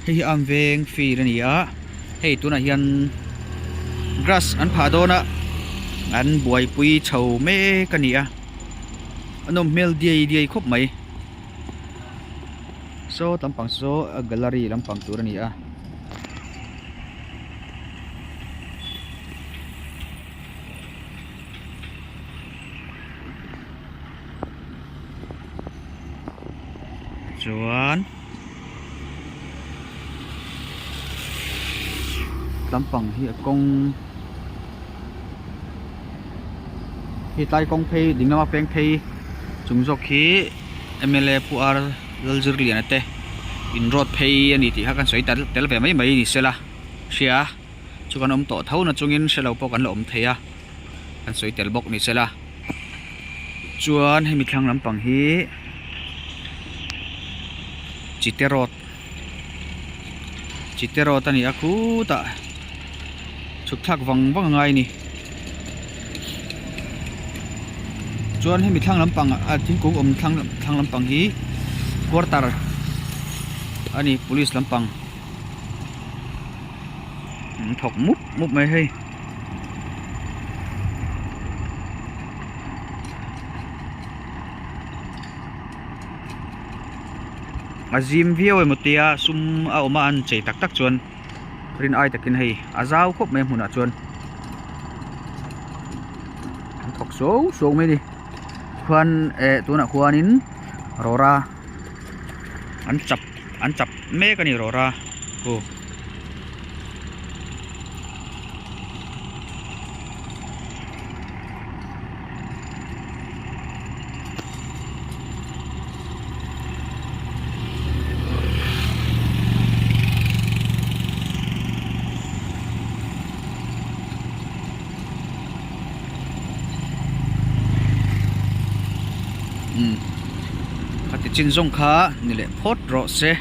Hei hi arm veng field a ni a hei tunah hian grass an phah dawn a an buaipui chho mek a ni a a nawm hmel diai diai khawp mai saw lampang saw a gallery lampang tur a ni a. Chuan lampang hi a kawng hi tlai kawng phei ding lama peng phei chung zawk khi M L A Pu R Lalzirliana te in road phei a ni tih kha kan sawi tel ve mai mai ni sela hria chu kan awm tawh tho na chungin hrelo pawh kan la awm thei a kan sawi tel bawk ni sela chuan hemi thlang lampang hi chite road chite road a ni a khutah chhuk thlak vang vang a ngai a ni chuan hemi thlang lampang a thingkung awm thlang thlang lampang hi quarter a ni police lampang. An thawk mup mup mai hei. A zim viau emaw tia sum a awm a an chei tak tak chuan rin ai takin hei a zau khawp mai a hmunah chuan an thawk suau suau mai a ni khuan eh tunah khuanin rawra an chap an chap mek a ni rawra aw. Khati chin zawng kha ni leh phawt rawh se.